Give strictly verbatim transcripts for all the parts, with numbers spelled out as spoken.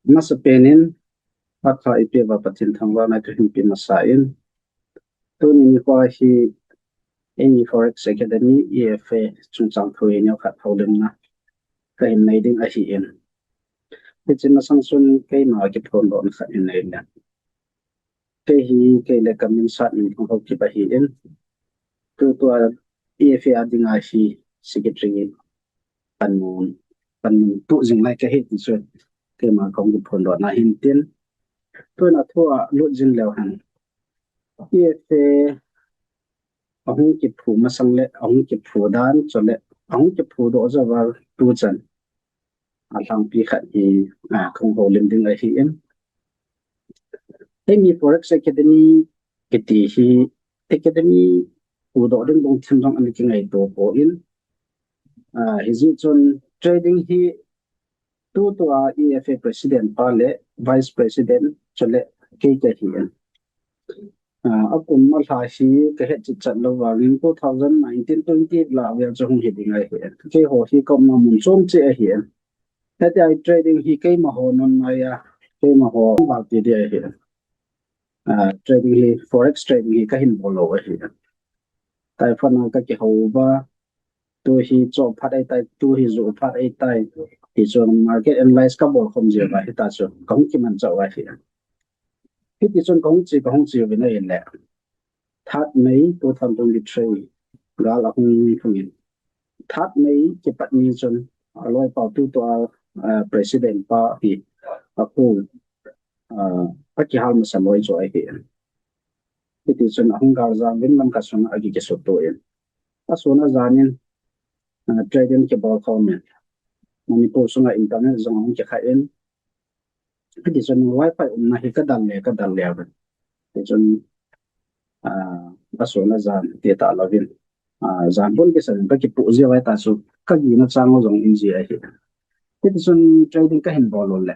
Masapen in, phat pha eipeh uva Pathen thangvahna kahin pe masa in, tuni nikho hi eimi Forex Academy, E F A chungchang thu neo khat houlimna kahin nei ding ahi in. Hiche masang chun keima kiphondohna khat hin nei le. Kei hi, kei le kamin Satminthang Haokip ahi in. Tutua E F A a dinga hi secretary panmun, panmun tu jing lai kahi ti chu keima kahung kiphondohna hin tin. Tuna thua lut jing leu hen, E F A ahung kiphu masang le ahung kiphu dan chule ahung kiphudoh jou va tuchan alhangpi khat hi, a, kahung houlim ding ahi in. Eimi Forex Academy kiti hi academy phudoh ding lungthim jong ana kingaito poi. A, hijeh chun trading hi tutua E F A president pa le vice president chule kei kahi in. A, akum a lha hi kahet chitchat lou vangin two thousand nineteen twenty lah vel chu hung hi ding ahi. Keiho hi kaumna mun chom cheh ahi. Hitia trading hi keimaho nunna a, keimaho val ti ding ahi. A, trading hi, forex trading hi kahin bol lou ahi. Taiphat na kakihou uva, tu hi choh phat ahitai, tu hi ju phat ahitai. Hichun market analyze kabol khom jeh uva hitia chu kahung kimanchah u ahi. Hitichun kahung che, kahung che uvin ahile, third May two thousand twenty-three gal ahung lhungin, third May kipat ni chun aloipa tutua, a, president pa hi apu, a, akihal masa loi chu ahi. Hitichun ahung galjam uvin Lamka sunga aki kisuto in, asun ajan in, a, trading kibol khom in, Manipur sunga internet jong ahung kikhah in, hitichun wifi umna hi kadal le, kadal le uvin. Hitichun, a, asun ajan ti talouvin, a, jan pon kisan in kakipoh jeh uva hitia chu kagina chang u jong um ji ahi. Hitichun trading kahin bol u le,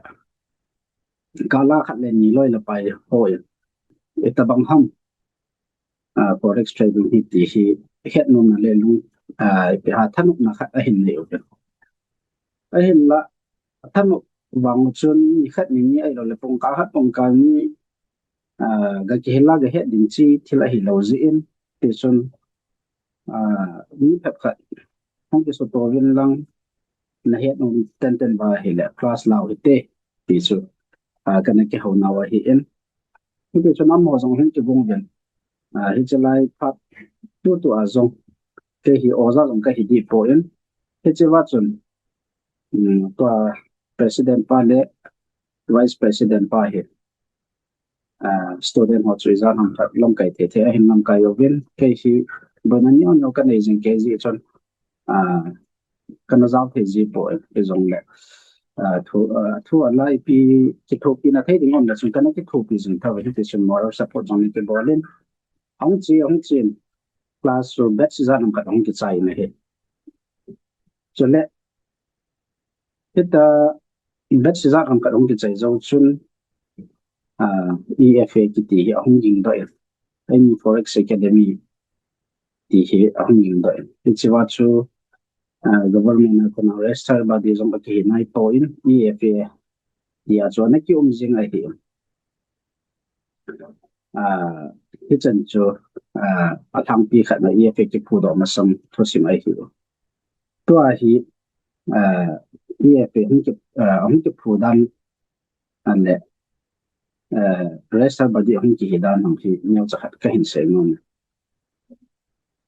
gal a khat le ni loi le pai hon, itobang ham, a, forex trading hi ti hi hetnomna le lung, a, ipi ham thanopna khat ahin nei uvin. Ahinla, athanop vang u chun nikhat ni ni ahilou le pungkah khat pungkah ni, a, gakihil a gahet ding chi thil ahilou jeh in, tichun, a, mi phabep khat hung kisuto uvin lang, nahet nom tenten uva ahile class la u hite, ti chu, a, kana kihou nau ahi in. Hitichun amaho jong hung kigong uvin, a, hiche lai phat tutua jong kei hi oja jong kahi deh poi. Hichea chun, um, tua president pa le vice president pa hi, a, student ho chu ijat ham khat lamkai thei thei ahin lamkai uvin, kei hi boina neo neo kanei jing kei jeh chun, a, kana jao thei ji poi, hijongle, a, thu, a, thu a lai ipi kithopina thei ding um le chun kana kithopi jing tauve, hitichun moral support jong nakibol in, ahung che, ahung che in, class chu batch ijat ham khat ahung kichai in ahi. Chule, hitia batch ijat ham khat ahung kichai jou chun, a, E F A kiti hi ahung gingdoh in, eimi Forex Academy ti hi ahung gingdoh in. Hichea chu, a, government a kona register body jong akihi naipoi, E F A tia chu ana kium jing ahi. A, hichan chu, a, alhangpi khat na E F A kiphudoh masang thusim ahi. Tua hi, a, E F A hung ki, a, hung kiphu dan le, a, register body hung kihi dan hung hi neocha khat kahin sei nom e.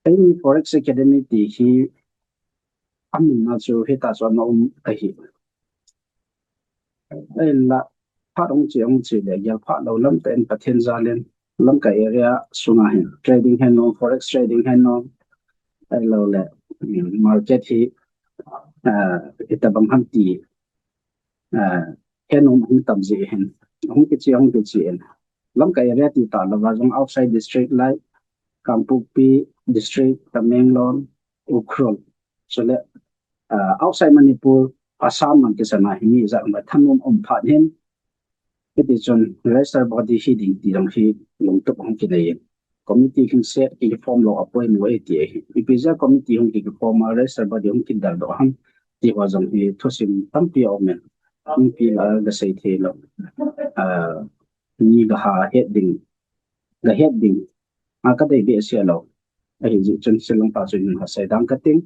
Eimi Forex Academy ti hi amin na chu hitia chu ana um ahi. Ahinla, phat hung che, hung che le, gel phat lou lam tah in Pathen jal in, lamkai area sunga hin, trading hihen lang, forex trading hihen lang, ahilou le, um, market hi, a, itobang ham ti, a, hihen lang hung tam jeh hin, hung kiche, hung kiche in. Lamkai area ti talou va jong outside district like Kangpokpi district, Tamenglong, Ukhrul, chule, a, outside Manipur, Assam lang kisan a hi mi ijat ham thanom um phat hin, hitichun register body hi ding ti jong hi lungtup hung kinei in, committee hung set, kiform lou apoimo e ti ahi. Ipi jeh a committee hung kiform a, register body hung kidaldoh ham ti ho jong hi thusim tampi aum in. Mipi lah a gasei thei lou. Ah, mi gahet ding, gahet ding a kadei behseh lou. Ahijeh chun Shillong pa chu hin hasei dang kating.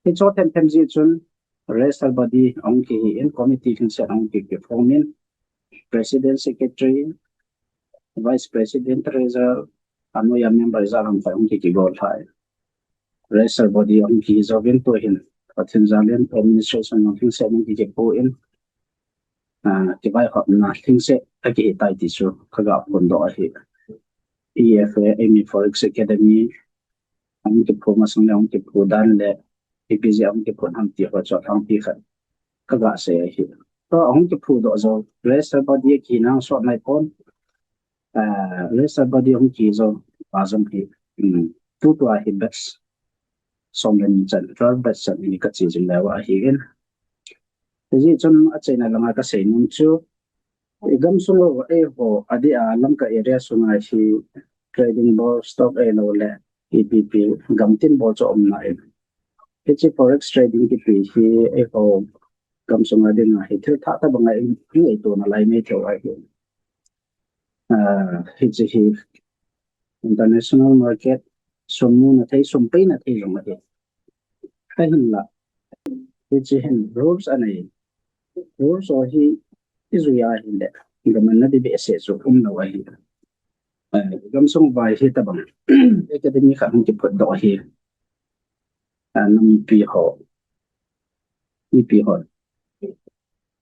Hiche themthem jeh chun register body ahung kihi in, committee lhingset ahung ki, kiform in, president, secretary, vice president, treasurer, anoiya member ijat ham khat ahung ki, kigol lhai. Register body ahung kihi jouvin tuhin Pathen jal in administration jong lhingset ahung ki, kipo in, ah, kivaihopna lhingset akihi tai ti chu kaga phondoh ahi. E F A, Eimi Forex Academy, ahung kiphut masang le ahung kiphut dan le ipi jeh a ahung kiphut ham ti ho chu alhangpi khat kaga sei ahi. Tua ahung kiphutdoh jou, register body akihi nang sot nai pon. Ah, register body ahung kihi jou pa jong hi, um, tutua hi batch som le ni chan, twelve batch chan hi kache jing leu ahi in. Hijeh chun achaina langa kasei nom chu, igamsung uva eiho adeh a Lamka area sunga hi trading bol, stock ahilou le ipi ipi gamtin bol chu um nai. Hiche forex trading kiti hi eiho gamsunga dinga hi thil thah tobanga i, i ngaito nalai maithei u ahi. Ah, hiche hi international market sum muna thei, sum peina thei jong ahi. Ahinla, hiche hin rules anei, rules ho hi ijui ahile, gamanna ding behseh chu umlou ahi. Ah, gamsung uva hi tobang academy khat hung kiphutdoh ahi. Ah, nam mipi ho, mipi hon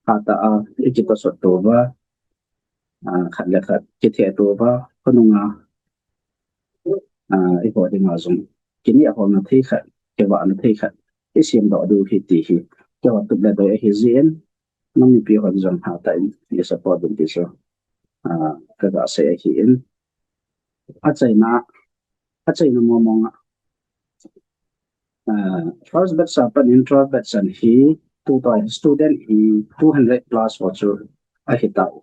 hatah a ikitosot touva, ah, khat le khat kitheh touva, khonunga, ah, eiho dinga jong kinehholna thei khat, kivahna thei khat isemdoh diu ahi ti hi keiho tup le doi ahi jeh in, nam mipi hon jong hatah in i support un ti chu, ah, kaga sei ahi in. Achaina, achaina mong monga, ah, first batch a pat in twelve batch chan hi, tutua student hi two hundred plus ho chu ahitai.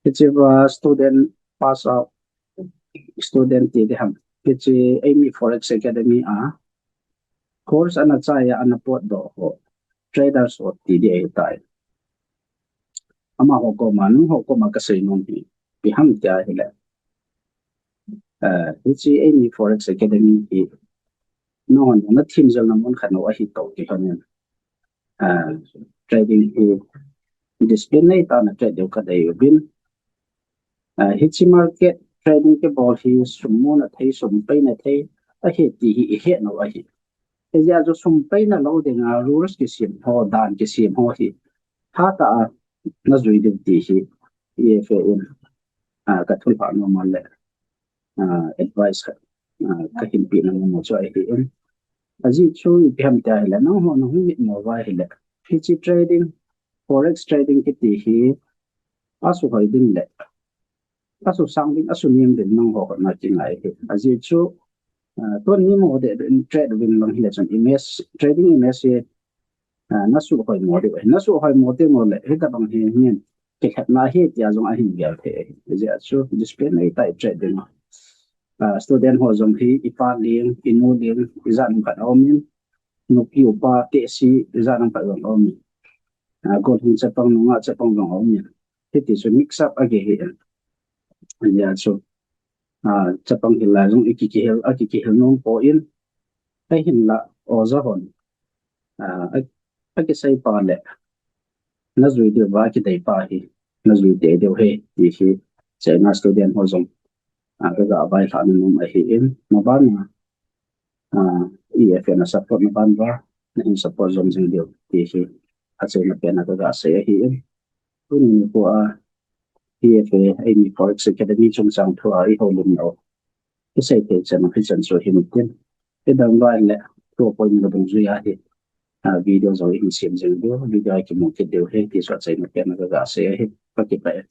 Hichea student, pass out student ti ding ham, hiche Eimi Forex Academy a course ana chai a ana potdoh ho, traders ho ti ding ahitai. Amaho koma, nangho koma kasei nom hi ipi ham tia ahile, ah, hiche Eimi Forex Academy hi nanghon nathem jelna mun khat nao ahi toh kilhonin, ah, trading hi discipline neitah a na trade diu kadei uvin. Ah, hiche market trading kibol hi sum muna thei, sum peina thei ahi ti hi ihet nau ahi. Hijeh a chu sum peina lou dinga rules kisem ho, dan kisem ho hi hatah a najui diu ti hi E F A in, ah, kathulhuh nom le, ah, advice khat, ah, kahin pehna nom chu ahi in. Ajeh chu ipi ham tia ahile, nangho nahung mitmo uva ahile, hiche trading, forex trading kiti hi asuhoi ding le asusang ding, asunem ding nangho hotna kingai ahi. Ajeh chu, ah, tuni mo deh in trade uvin lang hile chun image, trading image hi, ah, nasuhoi mo diu ahi. Nasuhoi mo teng uleh hitobang hi min kilhepna ahi tia jong ahin gel thei ahi. Hijeh a chu discipline neitah a i trade ding. Ah, student ho jong hi ipa leng, inu leng, ijat ham khat aumin, nupi upa tehse ijat ham khat jong aumin, ah, gollhang chapang, nungah chapang jong aumin, hiti chu mix up akihi in. Hijeh a chu, ah, chapang hil lai jong iki, kihil, aki, kihil nom poi, ahinla oja hon, ah, a, akisei pa le najui diuva kidei pa hi najui tei diu ahi ti hi China student ho jong, ah, kaga vailhahna nom ahi in. Mabana, ah, E F A na support na ban uva nahin support jom jing diu ti hi achaina pen a kaga sei ahi in. Tuni nikho a E F A, Eimi Forex Academy chungchang thua ihoulimnau isei thei chan u hichan chu ahin tin, idam uva ahile thu apoimo dungjui a hi, ah, video jong ihin sem jing diu, video a kimu kit diu ahi ti chu achaina pen a kaga sei ahi. Kakipah e.